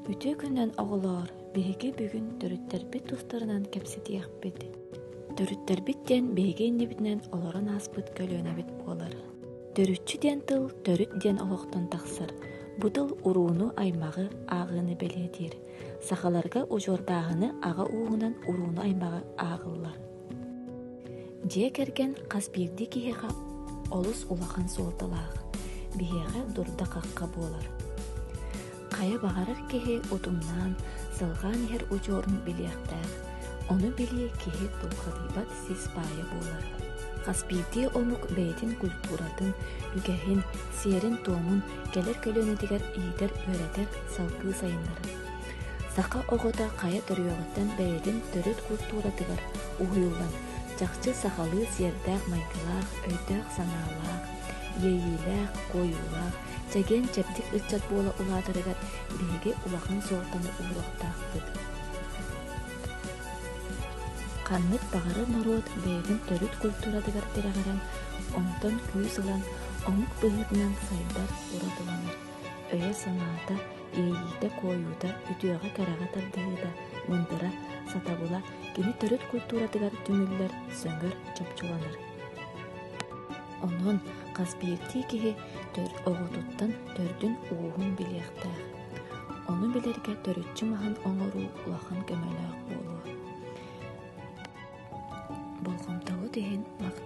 Үтүө күнүнэн оҕолоор, биһиги бүгүн төрүттэрбит тустарынан кэпсэтиэхпит. Төрүттэрбит диэн биһиги иннибитинэн олорон ааспыт көлүөнэбит буолар. Төрүччү диэн тыл төрүт диэн олохтон тахсар. Бу тыл урууну-аймаҕы ааҕыыны бэлиэтиир. Сахаларга удьуордааһыны аҕа ууһунан урууну-аймаҕы ааҕыллар. Дьиэ кэргэн хас биирдии киһиэхэ олус улахан суолталаах, биһиэхэ дурда-хахха буолар. Хайа баҕарар киһи утумнаан, салҕаан иһэр удьуорун билиэхтээх, ону билии киһи тулхадыйбат сис баайа буолар. Хас биирдии омук бэйэтин культуратын, үгэһин, сиэрин-туомун кэлэр көлүөнэтигэр иитэр-үөрэтэр, салгыы сайыннарар. Саха оҕото хайа төрүөҕүттэн бэйэтин төрүт культуратыгар уһуйуллан, чахчы сахалыы сиэрдээх-майгылаах, өйдөөх-санаалаах, иэйиилээх, куойуулаах, чэгиэн-чэбдик ыччат буола улаатарыгар биһиги улахан суолтаны ууруохтаахпыт. Ханнык баҕарар норуот бэйэтин төрүт культуратыгар тирэҕирэн, онтон күүс ылан, омук быһыытынан сайдар, уратыланар. Өйө-санаата, иэйиитэ-куойуута, үтүөҕэ-кэрэҕэ тардыһыыта, мындыра, сатабыла кини төрүт культуратыгар түмүллэр, сөҥөр, чопчуланар. Онон хас биирдии киһи оҕотуттан төрдүн-ууһун билиэхтээх. Ону билэргэ төрүччү маһын оҥоруу улахан көмөлөөх буолуо. Болҕомтоҕут иһин махтал.